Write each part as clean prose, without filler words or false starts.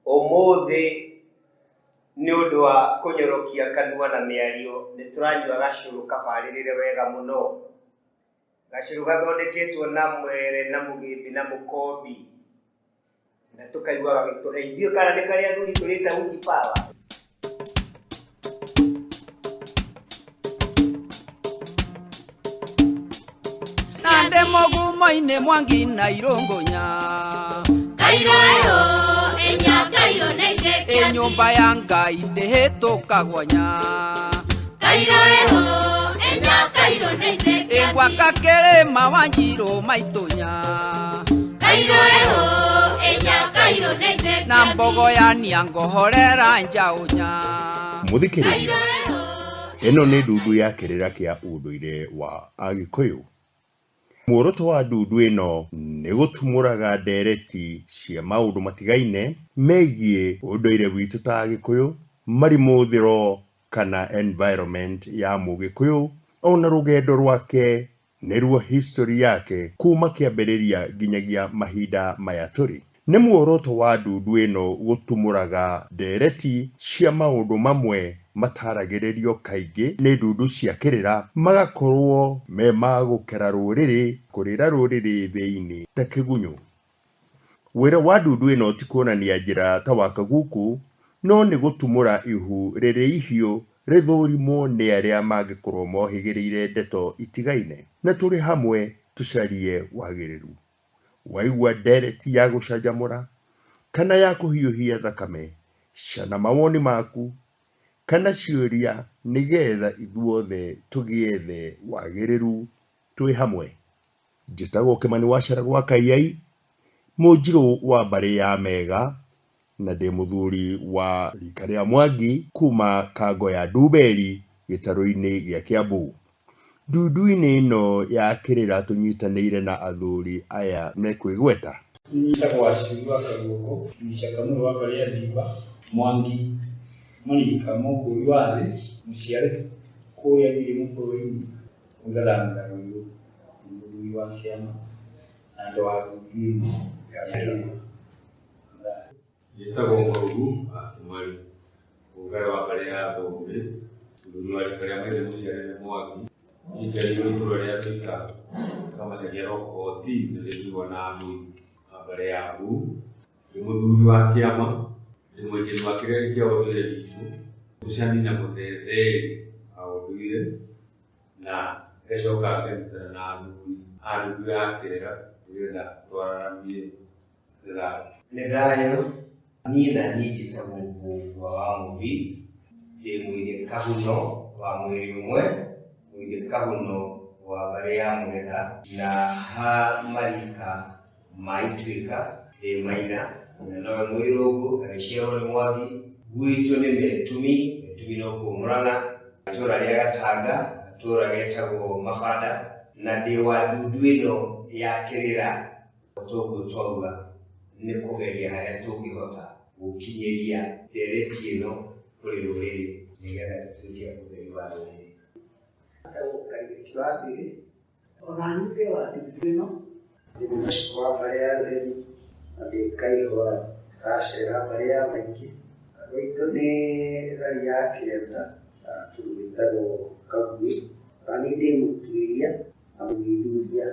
Ũmũthĩ nĩ ũndũ wa kũnyorokia kanua na mĩario nĩ tũranyua gacũrũ kabarĩrĩre wega mũno. Gacũrũ gathondeketwo na mwere na mũgĩmbĩ na mũkombi na tũkaigua gagĩtũhe ithuĩ kana nĩ karĩa athuri tũrĩte uji power. Nande mogumo-inĩ mwangi na irũngũnya Kairo eho, enya kairo neige ĩ nyũmba ya Ngai ndĩhĩtũkagwo nya Kairo eho, enya kairo neige ĩ gwaka kĩrĩma wa njirũ maitũnya Kairo eho, enya kairo neige na mbogo ya niangohorera njaũnya. Mũthikĩrĩria, ĩno nĩ ndundu ya kĩrĩra kĩa ũndũire wa Agĩkũyũ. Muoroto wa ndundu ĩno nĩ gũtumũraga ndereti cia maũndũ matigaine megiĩ ũndũire witũ ta Agĩkũyũ, marimũ thĩro kana environment ya mũgĩkũyũ ona rũgendo rwake nĩruo history yake kuma kĩambĩrĩria nginyagia mahinda maya tũrĩ. Nĩ muoroto wa ndundu ĩno gũtumũraga ndereti cia maũndũ mamwe mataragĩrĩrio kaingĩ nĩ ndundu cia kĩrĩra magakorwo me ma gũkera rũrĩrĩ kũrĩra rũrĩrĩ thĩinĩ ta kĩgunyũ. Wĩra wa ndundu ĩno ti kuonania njĩra ta wa kaguku no nĩ gũtumũra ihu rĩrĩ ihiũ rĩthũrimwo nĩ arĩa mangĩkorwo mohĩgĩrĩire ndeto itigaine na tũrĩ hamwe tũcarie wagĩrĩru. Waigua ndereti ya gũcanjamũra kana ya kũhiũhia thakame, cana mawoni maku kana ciũria nĩgetha ithuothe tũgĩethe wagĩrĩru twĩ hamwe. Njĩtagwo Kĩmani Wachera gwa Kaiyai, mũnjirũ wa mbarĩ ya Mega na ndĩ mũthuri wa rika rĩa Mwangi kuma Kango ya Nduberi gĩtarũ-inĩ gĩa Kiambu. Ndundu-inĩ ĩno ya kĩrĩra tũnyitanĩire na athuri aya mekwĩgweta. Njĩtagwo Waciuri wa Kaguoko, mũcangamũrũ wa mbarĩ ya Thimba, Mwangi Marika Mũkũri wa thĩ, mũciare kũrĩa Nyĩrĩ mũkũrwe-inĩ, ngathamĩra Ruiru, ndĩ mũthuri wa kĩama na ndĩ wa ndundu ĩno ya kĩrĩra. Njĩtagwo Mũrungu wa Kĩmari, mũgare wa mbarĩ ya Thũmbĩ, mũthuri wa rika rĩa maithe mũciare nĩ Mwangi, niĩ njiarĩirwo itũra rĩa Thika, Kamacharia Rock 14 na ndĩ na Mbui wa mbarĩ ya Mbu, ndĩ mũthuri wa kĩama, ndĩ mwenjeri wa kĩrĩa kĩa ũndũire witũ, mũcani na mũthetheri wa ũndũire, na ngacoka nganyitana na athuri a ndundu ya kĩrĩra nĩgetha twararamie thayũ. Nĩ thayũ, niĩ na niĩ njĩtagwo Mbũgua wa Mũmbi, ndĩ mũithe Kahuno wa mwĩrĩ ũmwe, mũithe Kahuno wa mbarĩ ya Mũgetha, na ha marika ma Ituĩka ndĩ Maina, na nowe Mũirũngũ, agĩciarwo nĩ Mwangi, gwitũ nĩ Metumi, Metumi no kũu Mũrang'a, itũra rĩa Gatanga, gatũra getagwo Mabanda, na ndĩ wa ndundu ĩno ya kĩrĩra. Toguo twauga nĩ kũgeria harĩa tũngĩhota gũkinyĩria ndereti ĩno kũrĩ rũrĩrĩ nĩgetha tũtuĩke ũtheri wa rũrĩrĩ. Njĩtagwo Kariũki wa Mbĩgĩ, ona niĩ ndĩ wa ndundu ĩno, ndĩ mũgacikũ wa mbarĩ ya Rũheni na ndĩ kairũ gacera mbarĩ ya Maingĩ. Gwitũ nĩ rari ya kĩanda, kĩndũ gĩtagwo Kaguĩ. Ona niĩ ndĩ mũtuĩria na mũthuthuria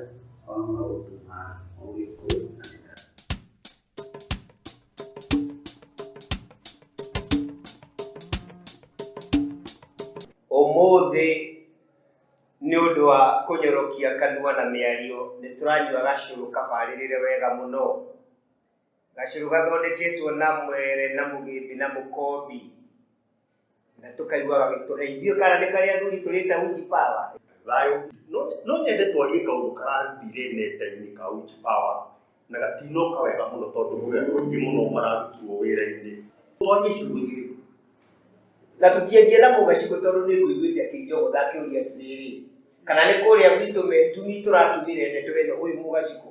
wa maũndũ ma ũgĩkũyũ na mĩthako. Ũmũthĩ nĩ ũndũ wa kũnyorokia kanua na mĩario nĩ tũranyua gacũrũ kabarĩrĩre wega mũno. Gacũrũ gathondeketwo na mwere na mũgĩmbĩ na mũkombi na tũkaigua gagĩtũhe ithuĩ kana nĩ karĩa athuri tũrĩte uji power. Thayũ, no nyende twarie kaũndũ karathire nenda-inĩ ka Uji Power na gatinoka wega mũno tondũ kwĩ andũ aingĩ mũno mararutirwo wĩra-inĩ. Twarie ciugo igĩrĩ. Na tũtiengie na mũgacikũ tondũ nĩ ngũiguĩte akĩnjogotha akĩũria atĩrĩrĩ, kana nĩ kũrĩa gwitũ Metumi tũratumire ndeto ĩno ũyũ mũgacikũ.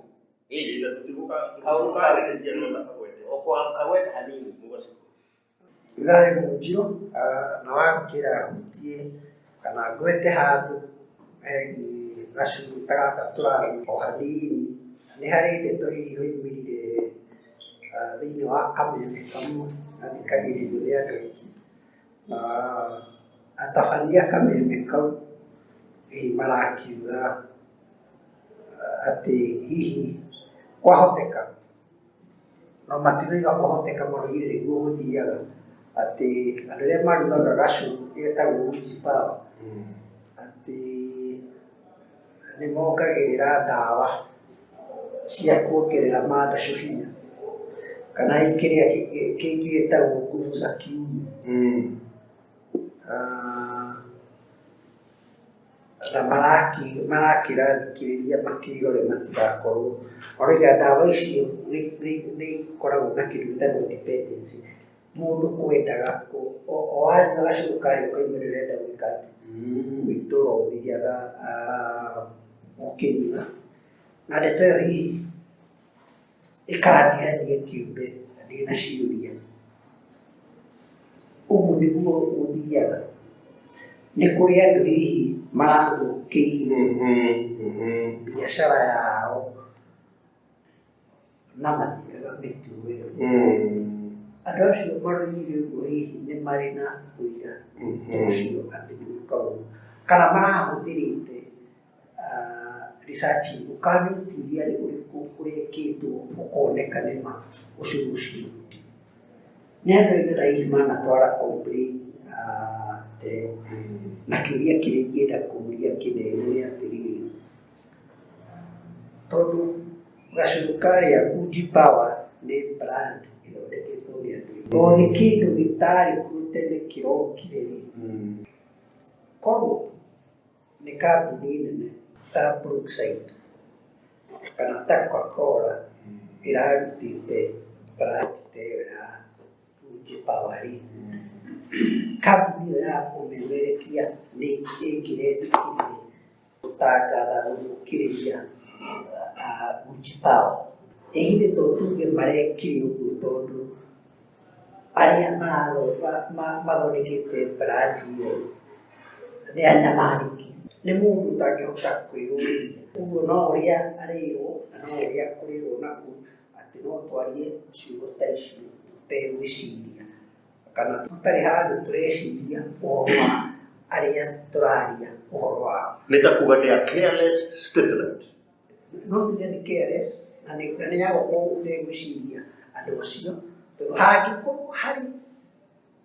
Ĩĩ, na tũtigũkarĩrĩria no ndakagwete. Kagweta hanini. Mũgacikũ. Thayũ Mũnjirũ, na wanjĩra hutie kana ngwete handũ hegiĩ gacũrũ ta gaka tũrarĩ o hanini. Nĩ harĩ ndeto ĩroimĩrire thĩinĩ Thĩinĩ wa kameme kamwe gathikagĩrĩrio nĩ andũ aingĩ, na atabania a kameme kau hihi marakiuga atĩ hihi kwahoteka, no matirauga kwahoteka, maroigire nĩguo gũthiaga, atĩ andũ arĩa marugaga gacũrũ getagwo uji power, atĩ nĩ mongagĩrĩra ndawa cia kuongerera mandacũ hinya, kana hihi kĩrĩa kĩngĩ gĩtagwo nguvu za kiume. Na marakĩra athikĩrĩria makĩrore matigakorwo maroiga ndawa icio nĩ ikoragwo na kĩndũ gĩtagwo dependency, mũndũ kwendaga o wanyua gacũrũ karĩa ũkaigua nĩ ũrenda gwĩka atĩ gwĩtũra ũthiaga ũkĩnyua. Na ndeto ĩyo hihi ĩkandigania kĩũmbe ndĩna ciũria, ũguo nĩguo gũthiaga? Nĩ kũrĩ andũ hihi marathũkĩirio biacara yao na matikaga mĩtugo ĩyo. Andũ acio maroigire ũguo hihi nĩ marĩ na ũira ũcio atĩ nĩ gwĩkagwo ũguo, kana marahũthĩrĩte research kana nĩ ũtuĩria ũrĩkũ ũrekĩtwo ũkoneka nĩ ma ũcũrũ ũcio. Nĩ andũ aigana hihi manatwara complain ta ĩyo? Na kĩũria kĩrĩa ingĩenda kũũria kĩnene nĩ atĩrĩrĩ, tondũ gacũrũ karĩa Uji Power nĩ brand ĩthondeketwo nĩ andũ aingĩ, tondũ nĩ kĩndũ gĩtarĩ kuo tene kĩrokire rĩ, korwo nĩ kambuni nene ta Brookside kana ta Coca-Cola ĩrarutĩte brand ta ĩyo ya Uji Power rĩ, kambuni ĩyo ya ũmemerekia nĩ ĩngĩretĩkĩrire gũtangatha gũthũkĩrĩria Uji Power. Ĩ githĩ to tuge marekire ũguo tondũ arĩa mathondekete brand ĩyo nĩ anyamarĩki, nĩ mũndũ ũtangĩhota kwĩyũmĩrĩria. Ũguo no ũrĩa arĩrwo na no ũrĩa akũrĩrwo naguo atĩ no twarie ciugo ta icio tũtegwĩciria kana tũtarĩ handũ tũreciria ũhoro wa arĩa tũraria ũhoro wao. Nĩ ta kuga nĩ a careless statement. No tuge nĩ careless na nĩ ya gũkorwo ũtegwĩciria andũ acio, tondũ hangĩkorwo harĩ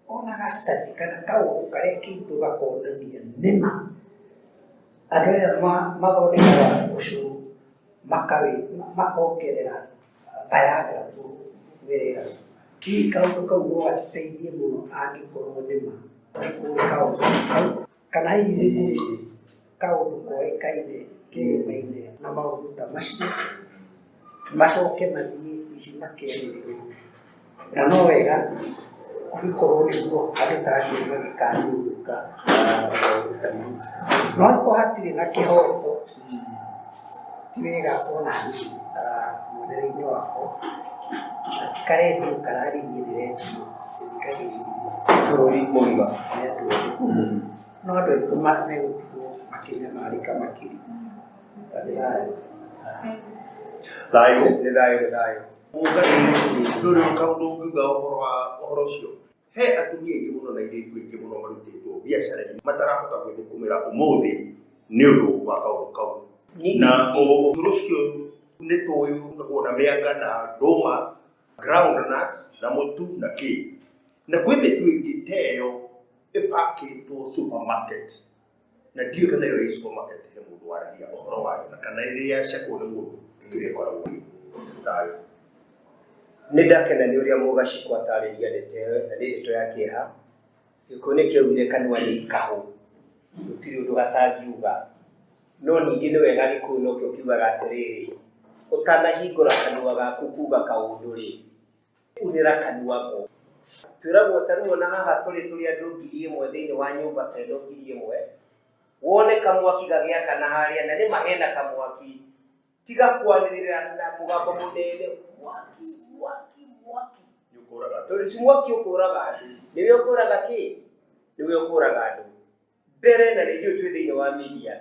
ona ga study kana kaũndũ karekĩtwo gakonania nĩma andũ aya mathondekaga ũcũrũ makongerera Viagra kũgerera hihi kaũndũ kau no gatũteithie mũno angĩkorwo nĩma nĩ kũrĩ kaũndũ kau, kana hihi nĩ kũrĩ kaũndũ koĩkaine kegemaine na maũndũ ta macio, macoke mathiĩ hihi makerĩrwo. Na no wega kũngĩkorwo nĩguo andũ ta acio magĩkanio gwĩka maũndũ ta mau. No angĩkorwo hatirĩ na kĩhoto, ti wega ona hanini muonere-inĩ wakwa, na ti karendio kararirie nĩ rendio ĩthikagĩrĩrio bũrũri mũgima nĩ andũ othe. No andũ aitũ megũtigwo makĩnyamarĩka makĩria. Na nĩ thayũ. Thayũ. Nĩ thayũ, nĩ thayũ. Ndũrĩ kaũndũ ũngiuga ũhoro wa ũhoro ũcio? He atumia aingĩ mũno na airĩtu aingĩ mũno marutĩtwo biacara-inĩ matarahota gwĩthũkũmĩra ũmũthĩ nĩ ũndũ wa kaũndũ kau. Na ũndũ ũcio nĩ tũĩ ũrugagwo na mĩanga na ndũma, ground nuts na mũtu na kĩ. Na kwĩ mĩtu ĩngĩ ta ĩyo ĩpakĩtwo supermarket, na ndiũĩ kana ĩyo ĩ supermarket he mũndũ waragia ũhoro wayo na kana ĩrĩ yacekwo nĩ mũndũ kĩrĩa ĩkoragwo ĩ thayũ. Nĩ ndakena nĩ ũrĩa Mũgacikũ atarĩria ndeto ĩyo, na nĩ ndeto ya kĩeha. Gĩkũyũ nĩ kĩaugire kanua nĩ ikahũ, gũtirĩ ũndũ gatangiuga. No ningĩ nĩ wega Gĩkũyũ nokĩo kiugaga atĩrĩrĩ, ũtanahingũra kanua gaku kuga kaũndũ rĩ, unĩra kanua ngo. Twĩragwo ta rĩu ona haha tũrĩ tũrĩ andũ 1000 thĩinĩ wa nyũmba ta ĩno 1000, wone kamwaki gagĩakana harĩa, na nĩma hena kamwaki, tiga kwanĩrĩra na mũgambo mũnene, mwaki, mwaki, mwaki. Tondũ ti mwaki ũkũraga andũ, nĩwe ũkũraga kĩ? Nĩwe ũkũraga andũ. Mbere na nĩ njũĩ twĩ thĩinĩ wa media,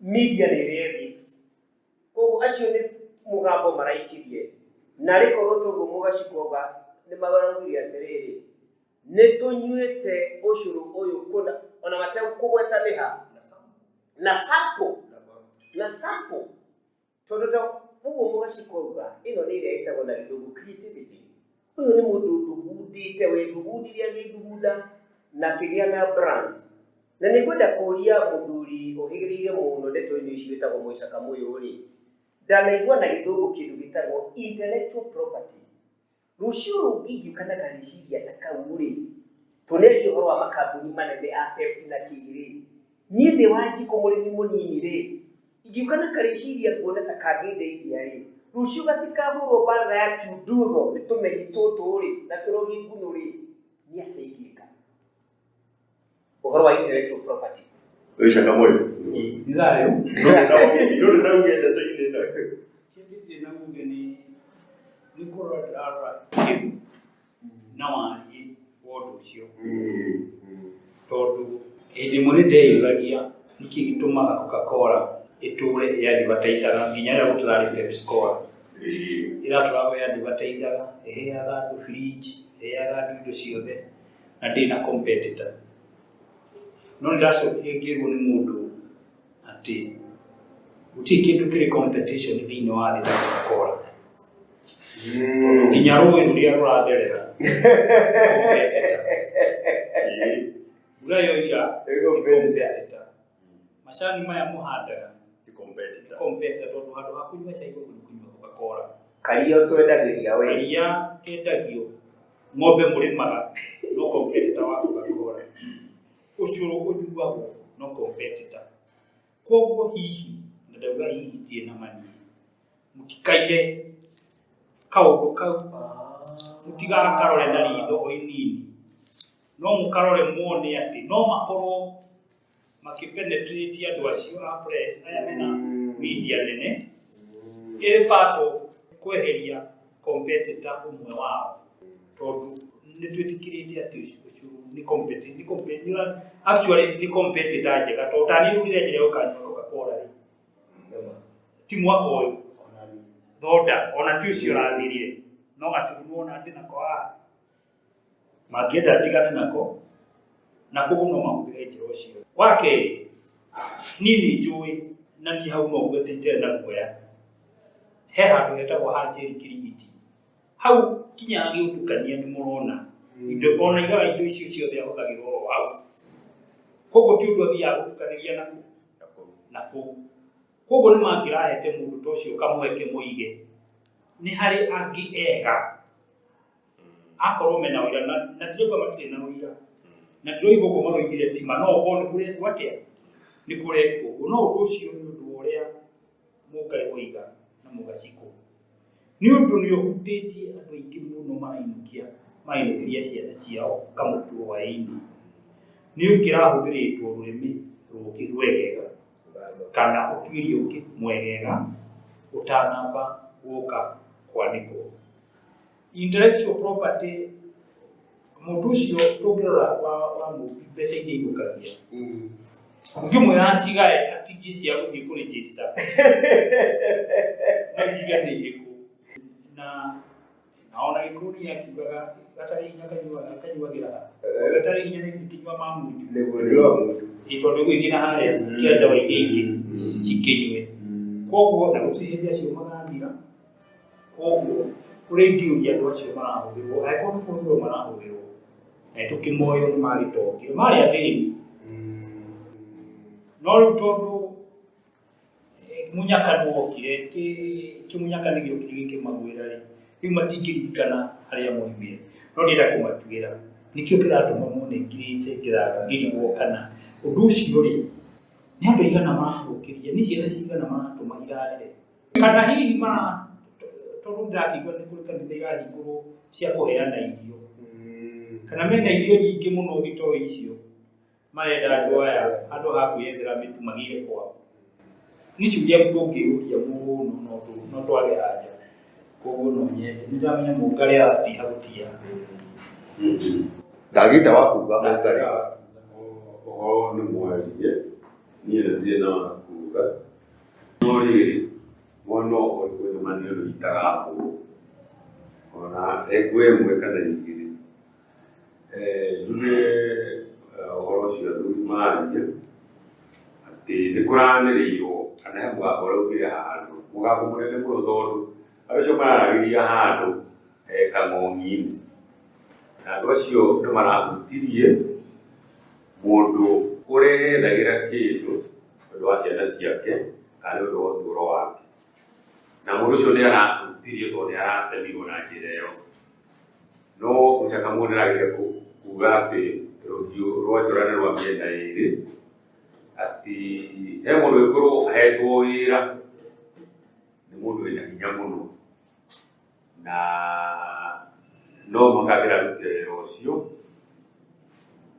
media nĩ ĩrĩ ethics. Koguo acio nĩ mũgambo maraikirie. Na rĩkorwo toguo mũgacikoga nĩ maraugire atĩrĩrĩ, nĩ tũnyuĩte ũcũrũ ũyũ kũna ona matekũgweta nĩ ha na sample na sample tondũ ta ũguo mũgacikoga ĩno nĩ ĩrĩa ĩtagwo na gĩthũngũ creativity. Ũyũ nĩ mũndũ ũthugundĩte wethugundire agĩthugunda na akĩgĩa na brand. Na nĩ ngwenda kũria mũthuri ũhĩgĩrĩire mũno ndeto-inĩ ici wĩtagwo Mũicaka Mũyũ rĩ, ndanaigua na gĩthũngũ kĩndũ gĩtagwo intellectual property. Rũciũ rũngĩ ingĩũka na karĩciria ta kau rĩ, tũnerie ũhoro wa makambuni manene a Pepsi na kĩ rĩ, niĩ ndĩ Wanjikũ mũrĩmi mũnini rĩ, ingĩũka na karĩciria nguona ta kangĩndeithia rĩ, rũciũ gatikahũrwo mbara ya kiundutho nĩ tũmenyi tũtũ rĩ, na tũrogi ngunũ rĩ, nĩ atĩa ingĩka? Ũhoro wa intellectual property. Ũicaka Mũyũ. Nĩ thayũ. Ndũrĩ na uge ndeto-inĩ ĩno. Kĩndũ ndĩ na uge nĩ kũrora ndĩrarora kĩu na wariĩ wa ũndũ ũcio, tondũ hĩndĩ ĩmwe nĩ ndeyũragia nĩkĩ gĩtũmaga Coca-Cola ĩtũre ĩadvertisaga nginya rĩrĩa gũtararĩ Pepsi Cola. Ĩratũraga ĩadvertisaga, ĩheaga andũ fridge, ĩheaga andũ indo ciothe na ndĩrĩ na competitor. No nĩ ndacokire ngĩrwo nĩ mũndũ atĩ gũtirĩ kĩndũ kĩrĩ competition thĩinĩ wa thĩ ta Coca-Cola. Nginya rũĩ rũrĩa rũratherera competitor. Mbura yoira nĩ competitor. Macani maya mũhandaga Nĩ competitor. competitor tondũ handũ ha kũnyua cai gũkũ nĩ kũnyua Coca-Cola. Karia twendagĩria we. Karia kendagio, ng'ombe mũrĩmaga no competitor wa Coca-Cola. Ũcũrũ ũnyuagwo no competitor. Koguo hihi, na ndauga hihi ndirĩ na mani, mũtikaire kaũndũ kau, mũtigakarore na ritho o inini, no mũkarore muone atĩ no makorwo makĩpenetrate andũ acio a press aya mena media nene ĩrĩ part of kweheria competitor ũmwe wao, tondũ nĩ twĩtĩkĩrĩte atĩ ũcũrũ nĩ competitor, actually nĩ competitor njega, tondũ ta niĩ rũrire njĩra ya gũkanyua Coca-Cola rĩ, ti mwaka ũyũ thonda ona ti ũcio ũrathirire, no gacũrũ nĩwona ndĩ nako haha, mangĩenda ndigane nako na koguo no mahũthĩre njĩra ũcio. Wa kerĩ, niĩ nĩ njũĩ na niĩ hau no ngwete itarĩ na guoya, he handũ hetagwo ha Njeri Kĩrigiti, hau kinya agĩũtukania nĩ mũrona indo ona igaga indo icio ciothe ahũthagĩra oro hau, koguo ti ũndũ athiaga gũtukanĩria na kũu. Koguo nĩ mangĩrahete mũndũ ta ũcio kamweke moige nĩ harĩ angĩ ega akorwo mena ũira na ndirauga matirĩ na ũira na ndiroiga ũguo maroigire tima, no okorwo nĩ kũrekwo atĩa nĩ kũrekwo ũguo, no ũndũ ũcio nĩ ũndũ wa ũrĩa Mũngarĩ woiga na Mũgacikũ, nĩ ũndũ nĩ ũhutĩtie andũ aingĩ mũno marainũkia marainũkĩria ciana ciao kamũtu hwaĩ-inĩ, nĩ ũngĩrahũthĩrĩtwo rũrĩmĩ rũngĩ rwegega kana ũtuĩria ũngĩ mwegega ũtanamba gũka kwanĩkwo. Intellectual property mũndũ ũcio tũngĩrora wa mũmbi mbeca iria ainũkagia, ũngĩmwĩra acigae atigie cia gũthiĩ kũregister no iria nĩ irĩkũ, na ona Gĩkũyũ nĩ akiugaga gatarĩ hinya kanyuagĩra ha, gatarĩ hinya nĩ kĩnyua ma munju, ĩ tondũ ĩgũgĩthiĩ na harĩa kĩanda wa iria ingĩ cikĩnyue, koguo na gũtirĩ hĩndĩ acio magathira, koguo ũrĩa ingĩũria andũ acio marahũthĩrwo, angĩkorwo nĩ kũhũthĩrwo marahũthĩrwo, na tũkĩmoyo nĩ magĩtongire, marĩ athĩni, no rĩu tondũ mũnyaka nĩwokire, kĩmũnyaka nĩ gĩokire gĩkĩmagwĩra rĩ, rĩu matingĩririkana harĩa moimire, no ndĩrenda kũmatuĩra, nĩkĩo kĩratũma mone ngirĩte ngĩrigwo kana ũndũ ũcio rĩ, nĩ andũ aigana marathũkĩria, nĩ ciana cigana maratũma irarĩre, kana hihi tondũ ndĩrakĩigua nĩ kũrĩ kanitha irahingũrwo cia kũheana irio, kana mena irio nyingĩ mũno thitoo icio, marenda andũ aya handũ ha kwĩyethera mĩtu magĩre kwao. Nĩ ciũria tũngĩũria mũno no twage anja, koguo no nyende nĩ ndamenya Mũngarĩ aratiha gũtiha. Ndagĩte wa kuga Mũngarĩ. Ũhoro nĩ mwarie, niĩ ndirĩ na wa kuga, no rĩrĩ, mwana ũrĩ kwĩna maneno itagakũrwo. He ĩmwe kana igĩrĩ. Njuge ũhoro ũcio athuri maragia atĩ nĩ kũranĩrĩirwo kana he mũgambo ũraugire handũ, mũgambo mũnene mũno tondũ andũ acio mararagĩria handũ kang'ong'i-inĩ. Na andũ acio nĩ marahutirie mũndũ ũreyethagĩra kĩndũ nĩ ũndũ wa ciana ciake kana nĩ ũndũ wa ũtũũro wake. Na mũndũ ũcio nĩ arahutirio tondũ nĩ aratemirwo na njĩra ĩyo. No mũcakamuo nĩ arageria kuga atĩ rũhiũ rwa njora nĩ rwa mĩena ĩrĩ, atĩ he mũndũ ũngĩkorwo ahetwo wĩra nĩ mũndũ wĩna hinya mũno na no mũhaka angĩrarutire wĩra ũcio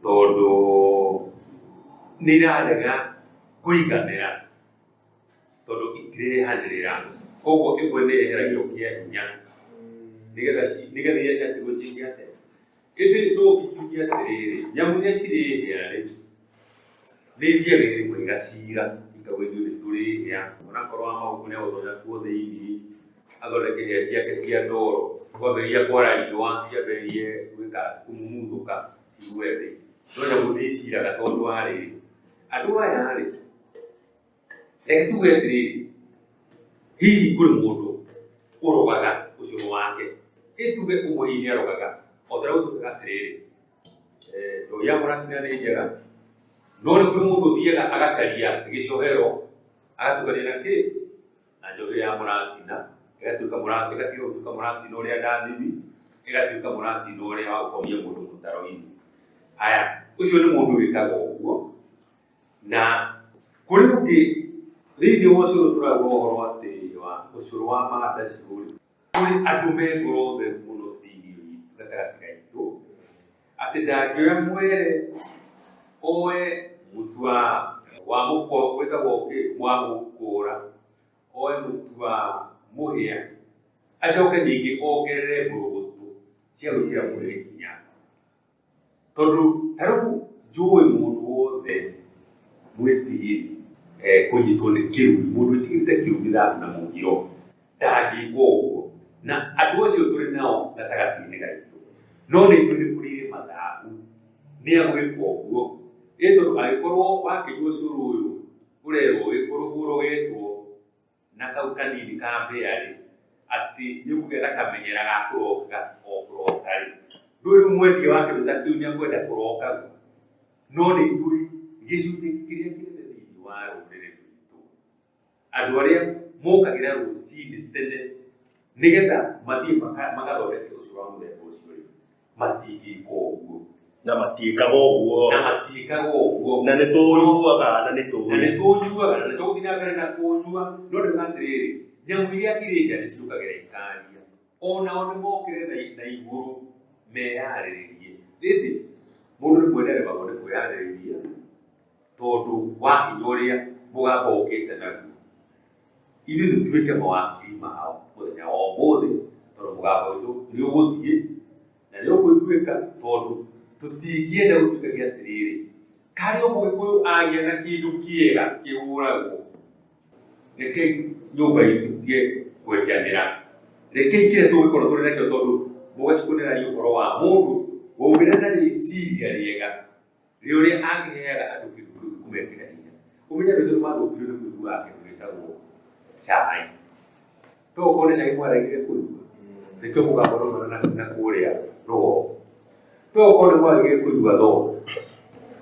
tondũ nĩ irarega kũiganĩra tondũ itirehanĩrĩra. Koguo ĩmwe nĩ yeheragio kĩa hinya nĩgetha nĩgetha iria ciatigwo ciĩke atĩa. Ĩndĩ no ũkiuge atĩrĩrĩ, nyamũ iria cirĩ hĩa rĩ, nĩ ithiaga rĩmwe igacira ikauga ithuĩ nĩ tũrĩ hĩa. Onakorwo wa maguku nĩ egũtonya kuo thĩiniĩ athondeke hĩa ciake cia ndoro, kwambĩrĩria kwara riũa ciambĩrĩrie gwĩka kũmumuthũka cigũe thĩ. No nyamũ nĩ iciraga tondũ wa rĩrĩ, andũ aya rĩ, reke tuge atĩrĩrĩ, hihi kũrĩ mũndũ ũrogaga ũcũrũ wake, ĩ tuge ũmwe hihi nĩ arogaga, o ta ũrĩa gũtuĩkaga atĩrĩrĩ, njohi ya mũratina nĩ njega, no nĩ kũrĩ mũndũ ũthiaga agacaria gĩcohero agatukania na kĩ na njohi ya mũratina, ĩgatuĩka mũratina, ĩgatiga gũtuĩka mũratina ũrĩa ndathimi, ĩgatuĩka mũratina ũrĩa wa gũkomia mũndũ mũtaro-inĩ. Haya, ũcio nĩ mũndũ wĩkaga ũguo, na kũrĩ ũngĩ thĩinĩ wa ũcũrũ tũrauga ũhoro atĩ wa ũcũrũ wa mandacũ rĩ, kũrĩ andũ me ngoro theru mũno thĩinĩ witũ gatagatĩ gaitũ, atĩ ndangĩoya mwere oe mũtu wa mũkwa wĩtagwo kĩ wa mũkũra, oe mũtu wa mũhĩa, acoke ningĩ ongerere mbũrũgũtũ cia gwĩkĩra mwĩrĩ hinya. Tondũ ta rĩu njũĩ mũndũ wothe mwĩtigĩri kũnyitwo nĩ kĩrumi, mũndũ wĩtigĩrĩte kĩrumi thahu na mũgiro ndangĩka ũguo. Na andũ acio tũrĩ nao gatagatĩ-inĩ gaitũ, no nĩ ithuĩ nĩ kũrĩ mathahu nĩ agwĩka ũguo. Ĩ tondũ angĩkorwo wakĩnyua ũcũrũ ũyũ ũrerwo ũrogetwo na kau kanini ka mbĩa rĩ, atĩ nĩ ũkũgĩa na kamenyera ga kũroka o kũroka rĩ, ndũĩ rĩu mwendia wa kĩndũ ta kĩu nĩ akwenda kũroka. No nĩ ithuĩ gĩcunjĩ kĩrĩa kĩnene thĩinĩ wa rũrĩrĩ rwitũ, andũ arĩa mokagĩra rũcinĩ tene nĩgetha mathiĩ magathondeke ũcũrũ wa mũthemba ũcio rĩ, matingĩka ũguo. Na matiĩkaga ũguo. Na matiĩkaga ũguo. Na nĩ tũnyuaga, na nĩ tũĩ. Na nĩ tũnyuaga, na nĩ tũgũthiĩ na mbere na kũnyua. No ndĩrauga atĩrĩrĩ, nyamũ iria irĩ nja nĩ ciũkagĩra ikaria. Onao nĩ mokĩre na igũrũ meyarĩrĩrie. Rĩndĩ, mũndũ rĩmwe nĩ aremagwo nĩ kwĩyarĩrĩria tondũ wa hinya ũrĩa mũgambo ũkĩte naguo. Ithuĩ tũtuĩke mawakiri mao mũthenya wa ũmũthĩ, tondũ mũgambo witũ nĩ ũgũthiĩ na nĩ ũkũiguĩka, tondũ tũtingĩenda gũtuĩkagia atĩrĩrĩ, karĩ o mũgĩkũyũ agĩa na kĩndũ kĩega kĩhũragwo, rekei nyũmba itũ tũtige kwenjanĩra, rekei kĩrĩa tũngĩkorwo tũrĩ nakĩo, tondũ mũgacikũ nĩ araria ũhoro wa mũndũ waumĩra na rĩciria rĩega rĩa ũrĩa angĩheaga andũ kĩndũ kĩu kũmekĩra hinya. Ũmenye andũ aitũ nĩ mathũkirio nĩ kũiguaga kĩndũ gĩtagwo cai. To ũkorwo nĩ cai mwaregire kũnyua, nĩkĩo mũgambo ũraumana na kũrĩa rũgongo. To ũkorwo nĩ mwaregire kũnyua thongo,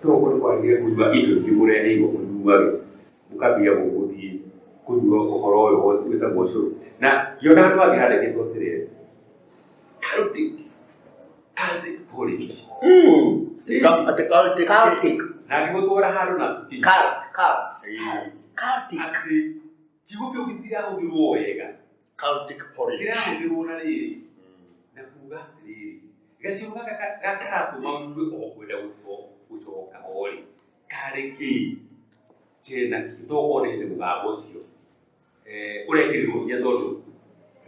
to ũkorwo nĩ mwaregire kũnyua indo ingĩ mũreheirwo mũnyuage, mũkambia gũthiĩ kũnyua ũhoro ũyũ wĩtagwo ũcũrũ. Na ngĩona handũ hangĩ handĩkĩtwo atĩrĩrĩ, Celtic, Celtic porridge. Atĩ Celtic. Celtic. Na ngĩgũtwara handũ na tũkinya. Cult, cult. Celtic. Atĩ kiugo kĩu gĩtirahũthĩrwo wega. Celtic porridge. Kĩrahũthĩrwo na rĩrĩ, na kuga atĩrĩrĩ, gacigo gaka karatũma ũigue o kwenda gũcoka o rĩ, karĩ kĩ kĩna kĩ, to okorwo nĩ hĩndĩ mũgambo ũcio ũrekĩrirwo hinya tondũ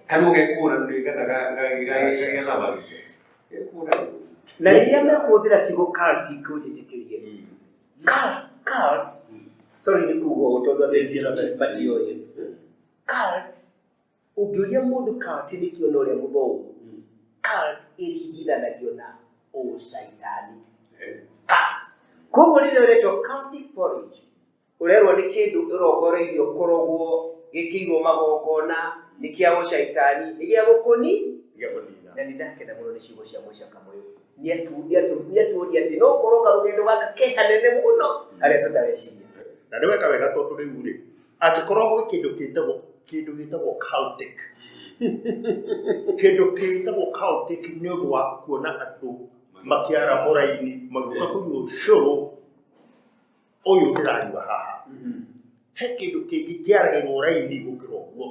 kanua gekũra nĩ kana gagĩathamagĩria gekũra. Na rĩrĩa mekũhũthĩra kiugo cultic ũnjĩtĩkĩrie, cult, cult, sorry nĩ kuga ũũ tondũ andũ aingĩ matioĩ. Cult, ũngĩũria mũndũ cult nĩ kĩ ona ũrĩa mũthomu, cult Ĩringithanagio na ũcaitani, cult. Koguo rĩrĩa ũretwo cultic porridge, ũrerwo nĩ kĩndũ ĩrongoreirio kũrogwo, gĩkĩirwo magongona, nĩ kĩa ũcaitani, nĩ gĩa gũkũni. Gĩa kũnina. Na nĩ ndakena mũno nĩ ciugo cia Mũica Kamũyũ. Nĩatuonia atĩ no korwo karũgendo gaka ke hanene mũno harĩa tũtareciria. Na nĩ weka wega, tondũ rĩu rĩ, angĩkorwo gwĩ kĩndũ gĩtagwo cultic, kĩndũ gĩtagwo cultic nĩ ũndũ wa kuona andũ makĩara mũraini magĩũka kũnyua ũcũrũ ũyũ ndĩranyua haha, he kĩndũ kĩngĩ kĩaragĩrwo raini gũkĩra ũguo,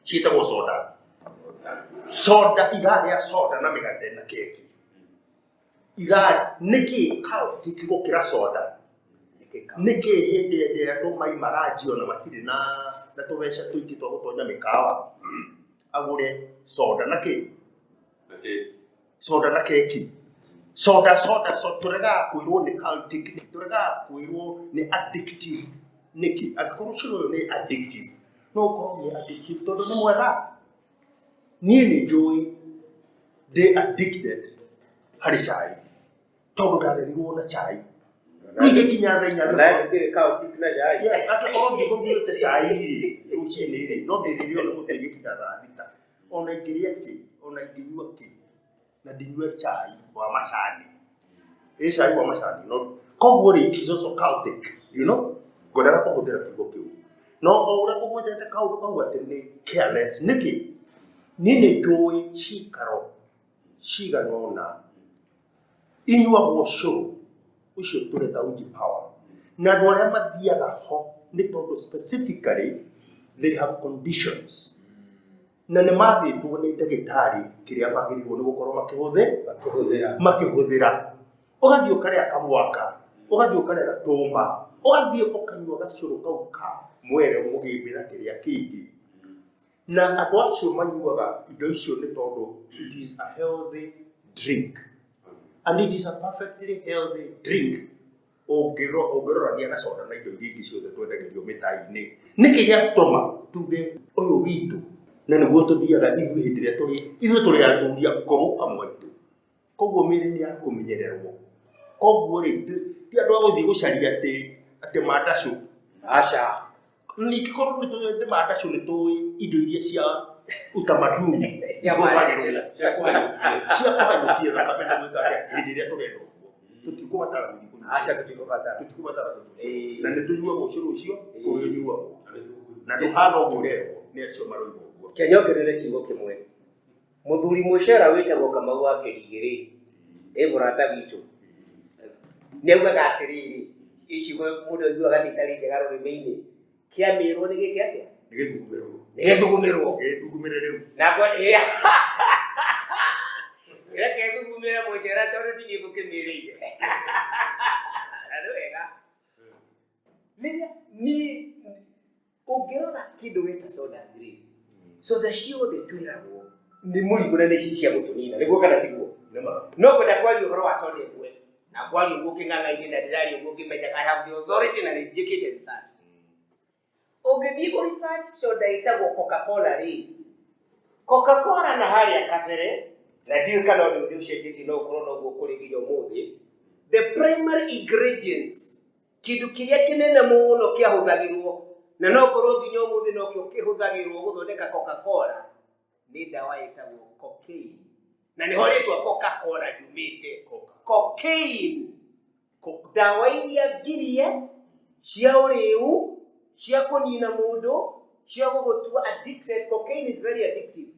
ciĩtagwo soda. Soda, ithaa rĩa soda na mĩgate na keki, ithaa nĩkĩ cultic gũkĩra soda? Nĩkĩ hĩndĩ ĩrĩa andũ maima ranji ona matirĩ na tũbeca tũingĩ twa gũtonya mĩkawa, agũre soda na kĩ? Soda na keki. Soda, soda, so tũregaga kwĩrwo nĩ cultic, tũregaga kwĩrwo nĩ addictive nĩkĩ? Angĩkorwo ũcũrũ ũyũ nĩ addictive, no ũkorwo nĩ addictive tondũ nĩ mwega. Niĩ nĩ njũĩ ndĩ addicted harĩ cai tondũ ndarerirwo na cai. Rĩu ingĩkinya thaa 4 Na ndĩrĩ cultic na cai. Yes, angĩkorwo ngĩkũnyuĩte cai rĩ rũcinĩ rĩ, no ndĩrĩrĩo nĩ mũtwe ingĩkinya thaa 6. Ona ingĩrĩa kĩ, ona ingĩnyua kĩ, na ndinyue cai wa macani, ĩ cai wa macani no koguo rĩ, it is also cultic. Ngwendaga kũhũthĩra kiugo kĩu, no o ũrĩa ngũgwetete kaũndũ kau atĩ nĩ careless nĩkĩ, niĩ nĩ njũĩ cikaro cigana ũna inyuagwo ũcũrũ ũcio tũreta Uji Power, na andũ arĩa mathiaga ho nĩ tondũ specifically they have conditions na nĩ mathĩtwo nĩ ndagĩtarĩ kĩrĩa magĩrĩirwo nĩ gũkorwo makĩhũthĩra. Makĩhũthĩra. Makĩhũthĩra. Ũgathiĩ ũkarĩa kamwaka, ũgathiĩ ũkarĩa gatũma, ũgathiĩ ũkanyua gacũrũ kau ka mwere mũgĩmbĩ na kĩrĩa kĩngĩ. Na andũ acio manyuaga indo icio nĩ tondũ it is a healthy drink, and it is a perfectly healthy drink ũngĩrorania na soda na indo iria ingĩ ciothe twendagĩrio mĩtai-inĩ. Nĩkĩ gĩatũma tuge ũyũ witũ na nĩguo tũthiaga ithuĩ hĩndĩ ĩrĩa tũrĩ ithuĩ tũrĩ athuri akũrũ amwe aitũ, koguo mĩĩrĩ nĩ ya kũmenyererwo. Koguo rĩ, ti andũ a gũthiĩ gũcaria atĩ mandacũ. Aca. Ningĩ korwo nĩ tũĩ nĩ mandacũ, nĩ tũĩ indo iria cia utamaduni ihũthagĩrwo cia kũhanyũkia. Cia kũhanyũkia thakame na gwĩka atĩa hĩndĩ ĩrĩa tũrenda ũguo. Tũtikũbatara gũthiĩ kũnyua. Aca, tũtikũbatara. Tũtikũbatara kũnyua. Ĩĩ. Na nĩ tũnyuaga ũcũrũ ũcio kũrĩ ũnyuagwo na ndũhana ũguo ũrerwo nĩ acio maroiga ũguo. Kenyongerere kiugo kĩmwe. Mũthuri mũcera wĩtagwo Kamau wa Kĩrigĩrĩ, ĩ mũrata witũ, nĩ augaga atĩrĩrĩ, icigo mũndũ aiguaga atĩ itarĩ njega rũrĩmĩ-inĩ, kĩamĩrwo nĩ gĩkĩ atĩa? Nĩ gĩthugumĩrwo. Nĩ gĩthugumĩrwo. Gĩthugumĩre rĩu. Na kwa ĩ reke thugumĩre mũcera tondũ ti niĩ ngũkĩmĩrĩire. Na nĩ wega. Rĩrĩa niĩ ũngĩrora kĩndũ gĩta sodas rĩ, soda ciothe twĩragwo nĩ mũrimũ na nĩ ci cia gũtũnina, nĩguo kana tiguo? Nĩma. No ngwenda kwaria ũhoro wa soda ĩmwe, na kwaria ũguo kĩng'ang'a-inĩ na ndĩraria ũguo ngĩmenyaga I have the authority na nĩ njĩkĩte research. Ũngĩthiĩ kũ research soda ĩtagwo Coca-Cola rĩ, Coca-Cola na harĩa kabere, na ndiũĩ kana ũndũ ũndũ ũcenjetie, no ũkorwo noguo kũrĩ nginya ũmũthĩ, the primary ingredient, kĩndũ kĩrĩa kĩnene mũno kĩahũthagĩrwo, na no korwo nginya ũmũthĩ nokĩo kĩhũthagĩrwo gũthondeka Coca-Cola, nĩ ndawa ĩtagwo cocaine, na nĩho rĩtwa Coca-Cola riumĩte. Cocaine, ndawa iria ngirie cia ũrĩu, cia kũnina mũndũ, cia gũgũtua addicted. Cocaine is very addictive,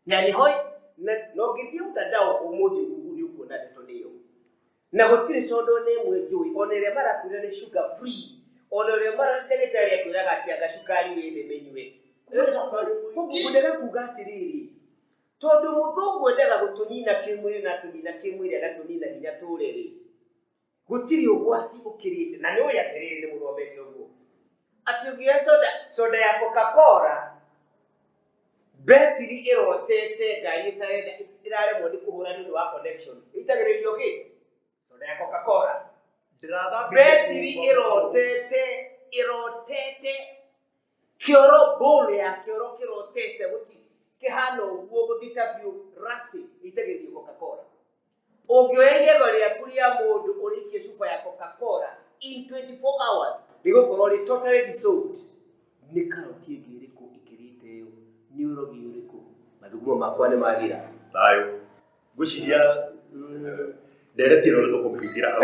na nĩho na ũngĩthiĩ mtandao ũmũthĩ ũguo nĩ ũkuona ndeto nĩyo. Na gũtirĩ soda ona ĩmwe njũĩ, ona ĩrĩa marakwĩra nĩ sugar free, ona ĩrĩa ndagĩtarĩ akwĩraga atĩ anga cukari wĩ thĩ mĩnyue. Koguo ngwendaga kuga atĩrĩrĩ, tondũ mũthũngũ endaga gũtũnina kĩmwĩrĩ na atũnina kĩmwĩrĩ, agatũnina hinya tũre rĩ, gũtirĩ ũgwati ũkĩrĩte. Na nĩ ũĩ atĩrĩrĩ, nĩ mũthomete ũguo atĩ ũngĩoya soda ya Coca-Cola, betiri ĩrotete, ngari ĩtarenda, ĩraremwo nĩ kũhũra nĩ ũndũ wa connection, ĩitagĩrĩrio kĩ? Soda ya Coca-Cola. Betiri ĩrotete, ĩrotete kĩoro, bowl ya kĩoro kĩrotete, gũti Kĩhana ũguo gũthita biũ rusty itagĩrio Coca-Cola. Ũngĩoya igego rĩaku rĩa mũndũ ũrĩikie cuba ya Coca-Cola in 24 hours rĩgũkorwo rĩ totally dissolved. Nĩ karoti ĩngĩ ĩrĩkũ ĩkĩrĩte ĩyo? Nĩ ũrogi ũrĩkũ? Mathugumo makwa nĩ mathira. Thayũ. Ngwĩciria ndereti ĩno nĩ tũkũmĩhingĩra hau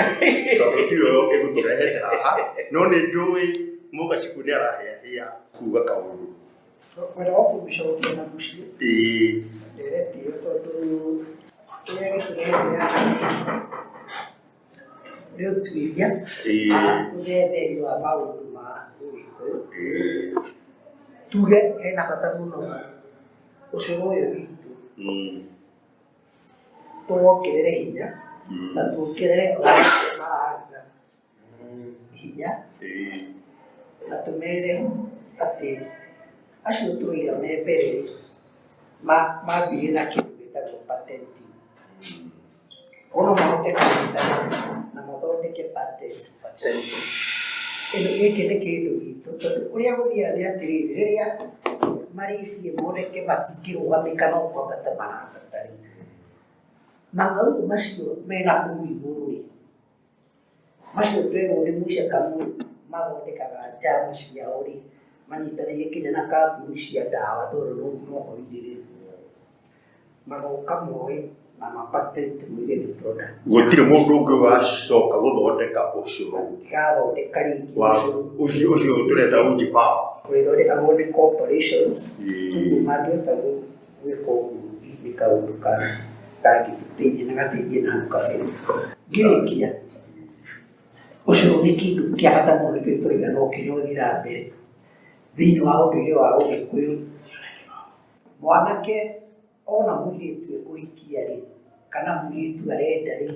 tondũ tiyo ĩgũtũrehete haha, no nĩ njũĩ Mũgacikũ nĩ arahĩahĩa kuga kaũndũ. Kwenda wa kũmĩcokia na mũciĩ ndereti ĩyo tondũ kĩrĩa gĩtũrehete haha nĩ ũtuĩria, ũthetheri wa maũndũ ma Ũgĩkũyũ. Tuge hena bata mũno ũcũrũ ũyũ witũ tũwongerere hinya na tuongerere o acio mararuga hinya na tũmere atĩ acio tũraiga me mbere mambirie na kĩndũ gĩtagwo patenting. Ono mahote kũnyitana na mathondeke patent. Ĩno gĩkĩ nĩ kĩndũ gitũ tondũ ũrĩa gũthiaga nĩ atĩrĩrĩ, rĩrĩa marĩthiĩ moneke matingĩrũgamĩka no kwambata marambata rĩ, mang'aurũ macio mena kũu igũrũ rĩ, macio twerwo nĩ Musa Kamau mathondekaga njama ciao rĩ, manyitanĩire kinya na kambuni cia ndawa tondũ no mohoro-inĩ rĩ, magoka moe na mapatent moige nĩ product. Gũtirĩ mũndũ ũngĩ ũgacoka gũthondeka ũcũrũ. Matigathondeka rĩngĩ Wa ũcũrũ. Ũcio ũcio tũreta uji power. Ũrĩthondekagwo nĩ corporations. Ũguo mangĩhota gwĩka ũguo nĩ kaũndũ kangĩtũteithia na gateithie na hau kabere. Ngĩrĩkia, ũcũrũ nĩ kĩndũ kĩa bata mũno nĩkĩo tũraiga no nginya ũthiĩ na mbere thĩinĩ wa ũndũire wa Ũgĩkũyũ. Mwanake ona mũirĩtu ekũhikia rĩ, kana mũirĩtu arenda rĩ,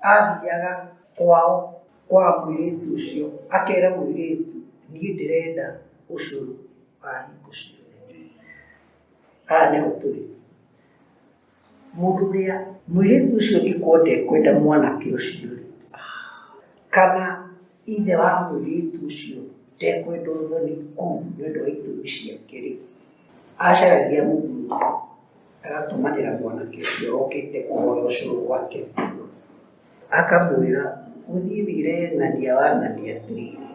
athiaga kwao kwa mũirĩtu ũcio akera mũirĩtu niĩ ndĩrenda ũcũrũ wa hingo ciothe. Haha nĩho tũrĩ. Mũndũ ũrĩa mũirĩtu ũcio angĩkorwo ndekwenda mwanake ũcio rĩ, kana ithe wa mũirĩtu ũcio ndekwenda ũthoni kũu nĩ ũndũ wa itũmi ciake rĩ, acaragia mũthuri agatũmanĩra mwanake ũcio okĩte kũhoya ũcũrũ gwake, akamwĩra ũthiĩ wĩre ng'ania wa ng'ania atĩrĩrĩ,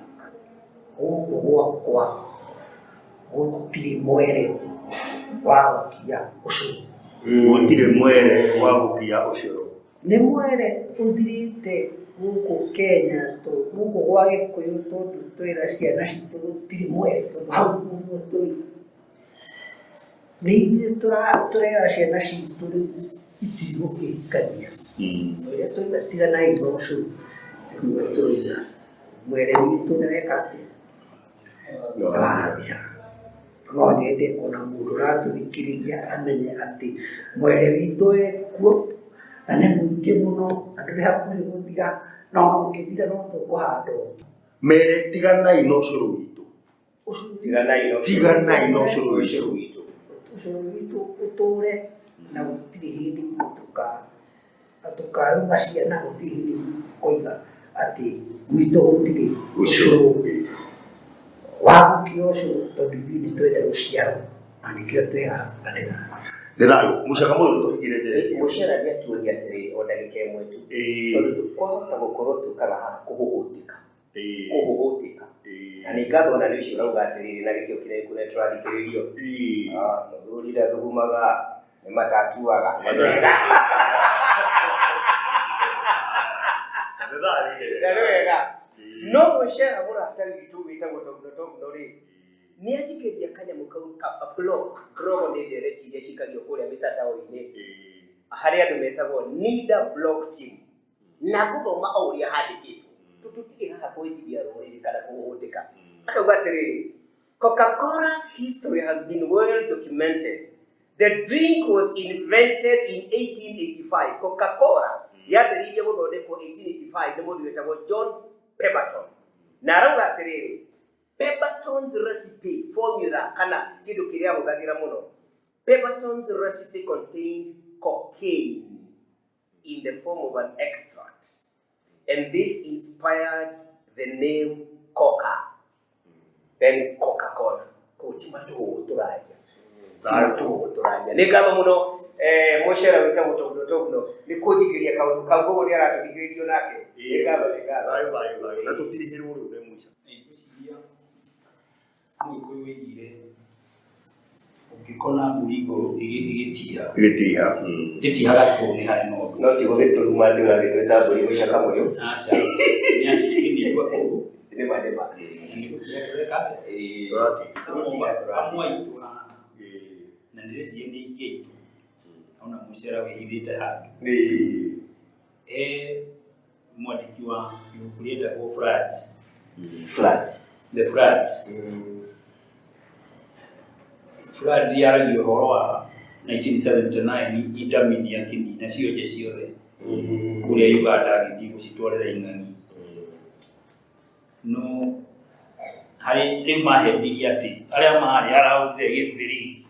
gũkũ gwakwa gũtirĩ mwere wa gũkia ũcũrũ. Gũtirĩ mwere wa gũkia ũcũrũ. Nĩ mwere ũthirĩte gũkũ Kenya, gũkũ gwa Gĩkũyũ tondũ twĩra ciana citũ gũtirĩ mwere tondũ hau nĩguo tũrĩ. Nĩ ithuĩ tũrera ciana citũ rĩu itigũkĩhikania. Ũrĩa tũiga tiganai na ũcũrũ, nĩguo tũiga mwere witũ nĩ weka atĩa? Nĩwathira. No nyende ona mũndũ ũratũthikĩrĩria amenye atĩ mwere witũ wĩ kuo na nĩ mũingĩ mũno, andũ nĩ hakuhĩ gũthira, na ona ũngĩthira no tũkũhanda ũngĩ. Mere tiganai na ũcũrũ witũ. Tiganai na ũcũrũ witũ. Ũcũrũ witũ ũtũre na gũtirĩ hĩndĩ tũkaruma ciana, gũtirĩ hĩndĩ tũkoiga atĩ gwitũ gũtirĩ ũcũrũ wa gũkia ũcũrũ tondũ ithuĩ nĩ twenda rũciaro na nĩkĩo twĩ haha na nĩ thayũ. Nĩ thayũ. Mũcaka mũyũ tũhingĩre ndereti. Mũcera nĩ atuonia atĩrĩrĩ o ndagĩka ĩmwe tu. Tondũ kwahota gũkorwo tũkaga haha kũhũhũtĩka. Kũhũhũtĩka. Na nĩ ngatho na nĩ ũcio ũrauga atĩrĩrĩ na gĩtĩo kĩrĩa kũrĩa tũrathikĩrĩrio. Mũthuri ndathugumaga nĩ matatuaga. Na nĩ wega. No mũcera mũrata witũ wĩtagwo Toguno Toguno rĩ, nĩ anjikĩria kanyamũ kau ka blog. Blog nĩ ndereti iria cikagio kũrĩa mĩtandao-inĩ harĩ andũ metagwo Nida Blog Team. Na ngũthoma o ũrĩa handĩkĩtwo. Tũtirĩ haha kũhĩtithia rũrĩrĩ kana kũhũhũtĩka. Akauga atĩrĩrĩ, Coca-Cola's history has been well documented. The drink was invented in 1885. Coca-Cola yambĩrĩirie gũthondekwo 1885 nĩ mũndũ wĩtagwo John Pemberton. Na arauga atĩrĩrĩ, Pemberton's recipe formula kana kĩndũ kĩrĩa ahũthagĩra mũno. Pemberton's recipe contained cocaine in the form of an extract, and this inspired the name Coca, then Coca-Cola. Kochi matũ tũraria. Thayũ. Tũgũtũraria. Nĩ ngatho mũno mũcera wĩtagwo Togno Togno nĩ kũnjikĩria kaũndũ kau koguo nĩ aratũthikĩrĩrio nake. Nĩ ngatho, nĩ ngatho. Thayũ, thayũ, thayũ. Na tũtirihĩrwo rĩu nĩ mũica. Ngwĩciria Mũgĩkũyũ oigire ũngĩkona mbũri ngũrũ ĩgĩtiha Ĩgĩtiha. Ĩtihaga kũu nĩ harĩ na ũndũ. No ti gũgĩtũruma atĩ ũragĩtwĩta mbũri mũica kamũyũ. Aca, nĩ atĩ ĩkĩnigua kũu. Nĩma nĩma. Na nĩ gũtiha tũreka atĩa? Tũratiha. Amwe aitũ haha na ndĩreciria nĩ aingĩ aitũ ona mũcera wĩhithĩte handũ. He mwandĩki wa ibuku rĩetagwo Floods. Floods. The Floods. Floods yaragia ũhoro wa 1979 Idi Amin akĩnina cionje ciothe kũrĩa Uganda agĩthiĩ gũcitwarĩra ing'ang'i. No harĩ rĩu mahenirie atĩ arĩa marĩ around the gĩthĩri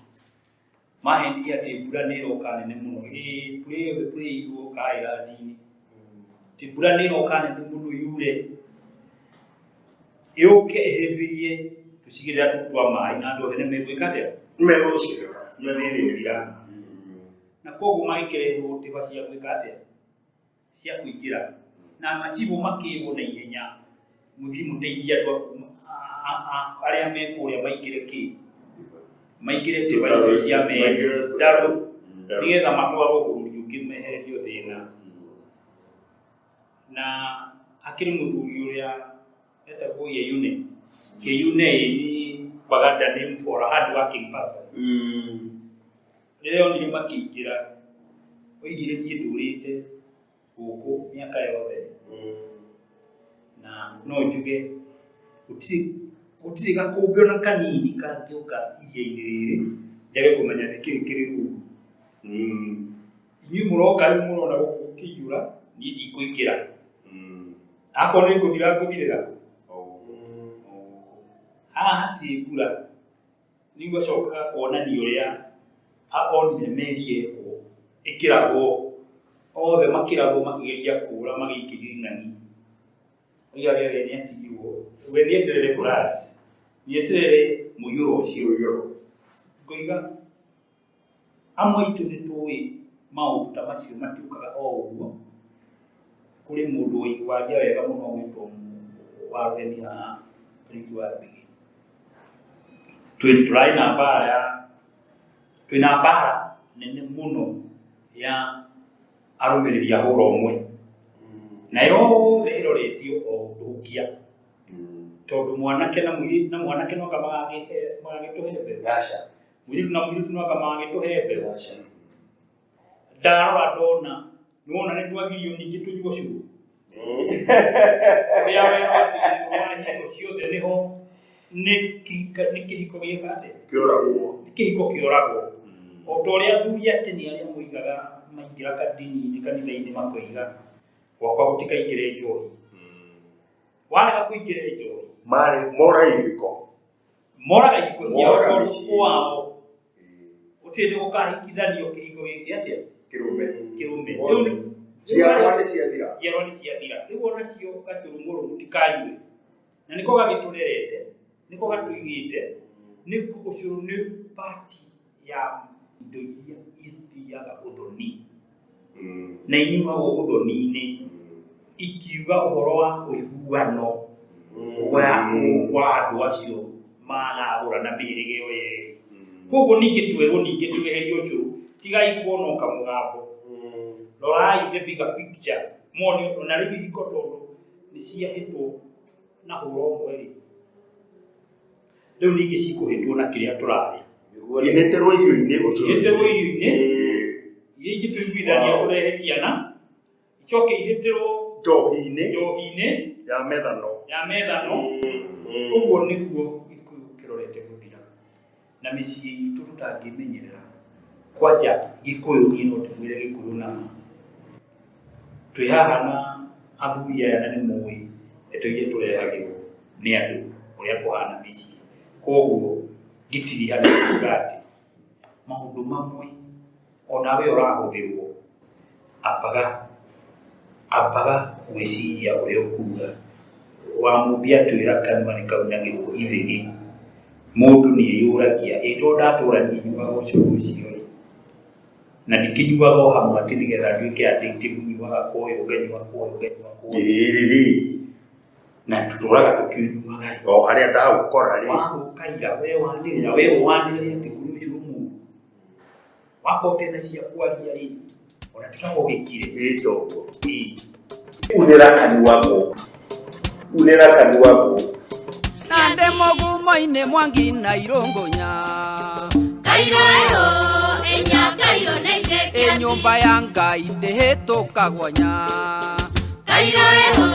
mahenirie atĩ mbura nĩ ĩroka nene mũno. Ĩĩ mbura ĩyo mbura ĩroka ĩrathi-inĩ. Atĩ mbura nĩ ĩroka nene mũno yure yũke ĩhĩmbĩrie tũcigĩrĩra tũu twa maĩ na andũ othe nĩ megwĩka atĩa? Megũcirĩka, megũthĩnĩka. Na koguo magĩkĩrehwo ndĩba cia gwĩka atĩa? Cia kũingĩra. Na macibũ makĩrwo na ihenya mũthiĩ mũteithie andũ arĩa me kũrĩa maingĩre kĩ? Maingĩre ndĩba icio cia meri ndarũ nĩgetha matwarwo bũrũri ũngĩ mehererio thĩna. Na hakĩrĩ mũthuri ũrĩa etagwo Yeyune. Yeyune nĩ Baganda name for a hard working person. Rĩrĩa onire makĩingĩra, oigire niĩ ndũrĩte gũkũ mĩaka yothe na no njuge gũtirĩ gakũmbĩ ona kanini kangĩũka iria-inĩ rĩrĩ njage kũmenya nĩkĩĩ kĩrĩ rungu. Inyuĩ mũroka rĩu mũrona gũkũ gũkĩiyũra, niĩ ndikũingĩra. Akorwo nĩ ngũthira ngũthirĩra kũ? Haha hatirĩ mbura. Rĩu acokaga kuonania ũrĩa onire meri yekwo ĩkĩragwo, othe makĩragwo makĩgeria kũra magĩikĩrio ing'ang'i. Oigaga we nĩ atigirwo, we nĩ eterere floods, nĩ eterere mũiyũro ũcio. Ngoiga amwe aitũ nĩ tũĩ maũndũ ta macio matiũkaga o ũguo. Kũrĩ mũndũ waria wega mũno gwĩtwo wa rũheni haha Kariuki wa Mbĩgĩ. Tũrarĩ na mbara ya, twĩna mbara nene mũno ya arũmĩrĩri a hũra ũmwe. Na yothe ĩroretio o gũtũhukia. Tondũ mwanake na mũirĩtu na mwanake no anga magagĩtũhe mbeũ. Mũirĩtu na mũirĩtu no anga magagĩtũhe mbeũ. Ndarora ndona, nĩwona nĩ twagirio ningĩ tũnyue ũcũrũ. Ũrĩa werwo atĩ ũcũrũ wa hingo ciothe nĩho nĩ kĩhiko gĩeka atĩa? Kĩoragwo. Nĩ kĩhiko kĩoragwo. O ta ũrĩa athuri a tene arĩa moigaga maingĩra kandini-inĩ kanitha-inĩ makoiga gwakwa gũtikaingĩre njohi. Warega kũingĩra njohi. Marĩ moraga ihiko. Moraga ihiko ciao Moraga tondũ mĩciĩ. kwao gũtirĩ hĩndĩ gũkahikithanio kĩhiko gĩkĩ atĩa? Kĩrũme. Kĩrũme. Mothe. Rĩu Njiarwa nĩ ciathira. Njiarwa nĩ ciathira. Rĩu onacio gacũrũmũrũ mũtikanyue. Na nĩko gagĩtũrerete, nĩko gatũigĩte, nĩ ũcũrũ nĩ part ya indo iria ithiaga ũthoni. Na inyuagwo ũthoni-inĩ ikiuga ũhoro wa ũiguano wa andũ acio maragũra na mĩhĩrĩga ĩyo yerĩ. Koguo ningĩ twerwo ningĩ tweherie ũcũrũ, tigai kuona o kamũgambo. Rorai the bigger picture muone ona rĩu ihiko tondũ nĩ ciahĩtwo na hũra ũmwe rĩ, rĩu ningĩ cikũhĩtwo na kĩrĩa tũrarĩa. Ihĩtĩrwo irio-inĩ ũcũrũ. Ihĩtĩrwo irio-inĩ, iria ingĩ tũiguithania tũrehe ciana, icoke ihĩtĩrwo njohi-inĩ, njohi-inĩ ya methano. Ya methano. Ũguo nĩguo Gĩkũyũ kĩrorete gũthira. Na mĩciĩ itũ tũtangĩmenyerera. Kwanja Gĩkũyũ niĩ no ndĩmwĩre Gĩkũyũ nama. Twĩ haha na athuri aya na nĩ mũĩ ndeto iria tũrehagĩrwo nĩ andũ ũrĩa kũhana mĩciĩ. Koguo ngĩtiriha nĩ kuga atĩ maũndũ mamwe onawe ũrahũthĩrwo ambaga ambaga gwĩciria ũrĩa ũkuga. Wamũmbi atwĩra kanua nĩ kaunagĩrwo ithĩgĩ. Mũndũ nĩ eyũragia ĩ to ndatũra niĩ nyuaga ũcũrũ ũcio ĩ, na ndikĩnyuaga o hamwe atĩ nĩgetha nduĩke addictive, nyuaga kwa ũyũ nganyua kwa ũyũ nganyua kwa ũyũ. Ĩĩ rĩ. Na tũtũraga tũkĩũnyuaga rĩ. O harĩa ndaũkora rĩ. Wathũka ira we wanĩrĩra we wanĩrĩre atĩ kũrĩ ũcũrũ mũru. Wakorwo ũtarĩ na cia kwaria rĩ, ona ti kaba ũgĩkire. Ĩĩ toguo. Ĩĩ. Unĩra kanua ngũ. Unĩra kanua ngũ. Na ndĩ mũgumo-inĩ Mwangi na Irũngũnya. Kairũ eho enya kairũ na Ĩ itheke nyũmba ya Ngai ndĩhĩtũkagwo nya. Kairũ eho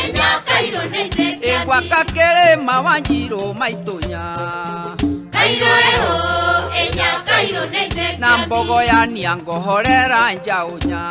enya kairũ na itheke Ĩ gwaka kĩrĩma Wanjirũ maitũnya. Kairũ eho enya kairũ na itheke Na mbogo ya niangohorera njaũnya.